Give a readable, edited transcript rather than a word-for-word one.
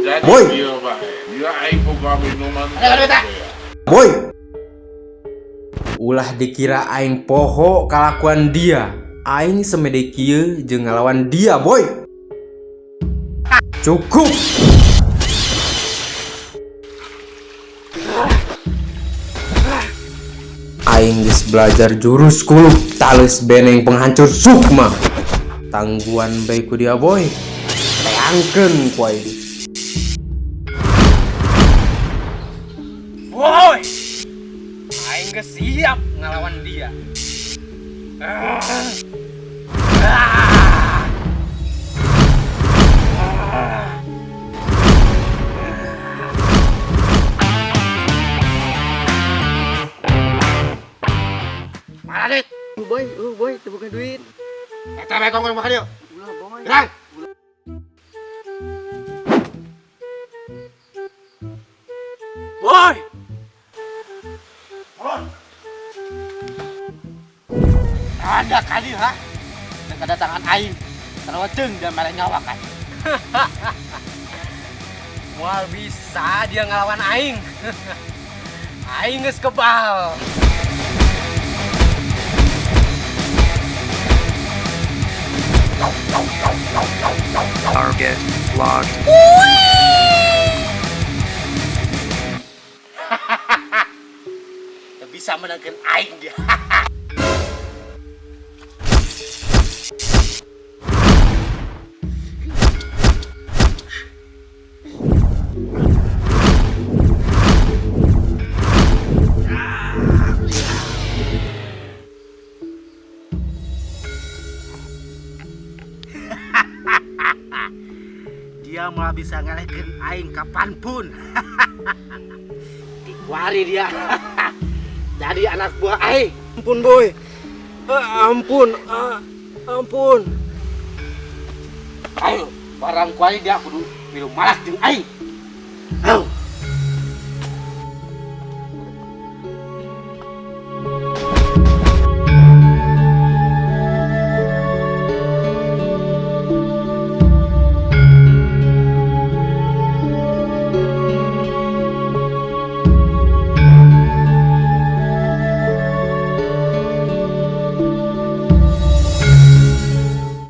Jadi Boy. Kieu bae. Dia aing boga minuman. Boy. Ulah dikira aing poho kalakuan dia. Aing semede kieu jeung ngalawan dia, boy. Cukup. Aing geus belajar jurus kuluk tales beneng penghancur sukma. Tangguhan bae ku dia, boy. Teangkeun ku aing. Boy. Aing geus siap ngalawan dia. Ah. Ah. Ah. Mana duit? Boy, boy, teu boga duit. Eta bae kongkong makan yuk. Ulah, boy. Gerang. Boy. Ada kali ha. Dan kedatangan aing. Terwaceng dan malah nyawa kan. Moal bisa dia ngelawan aing. Aing geus kebal. Target locked. Teu bisa menangkan aing dia. Dia malah bisa ngalehkeun aing kapanpun. Dikuari dia. Jadi anak buah aing. Ampun, boy. Ah, ampun. Ah, ampun. Ayo, barang kuari dia kudu minum malak jeung aing. Ayo.